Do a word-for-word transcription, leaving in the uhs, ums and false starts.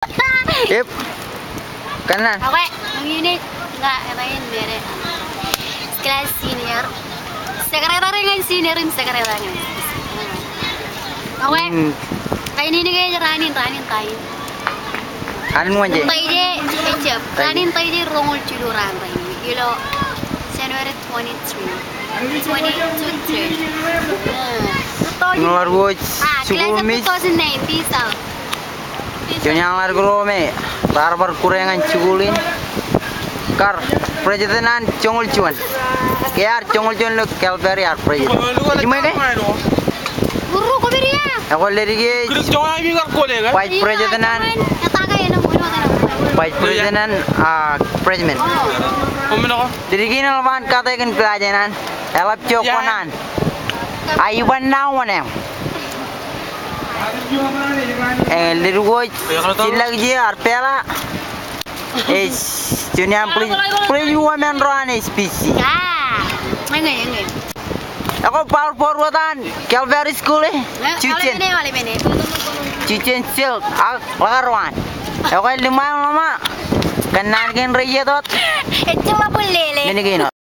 Yep. Kōnnaan. Okay, ña ej, ña ej, ña ej, class senior. Secretary ñan senior im secretary ñan. Okay. Hmm. Kain in ke ej raan in, raan in kain. Raan in wōnje? Taijeḷā, ejjab. Raan in taijeḷā roñoul jilu raan rainin. Ilo January twenty-three. Twenty-two. Ñe ḷaddik wōj, ah, sukūl class of mej. Two thousand nine, peace out. Juon iaan ḷaddik ro me raar bar kūr ñan sukūl in. Kar president an joñoul juon. Ke ear joñoul juon ilo Calvary ear president. Ejiṃwe ke? Ekwe leddik e vice president an, vice president an, ah, freshman. Leddik in eḷap an kate kōn class eṇ an. Eḷap jokwan an. A iban na wōn eṃ. Eh, leddik wōj, jillọk ije ear peḷa. Ej, juon iaan bridge, bridge woman ro an S B C. Ah, ñe, ñe. Ekwe power forward an Calvary School e. Jujen. Jujen Silk, ak ḷōkar ro an. Ekwe liṃa im ḷōṃa. Kōnnaan kein rej itok. Ejjeḷọk bōlen lele. Men kein.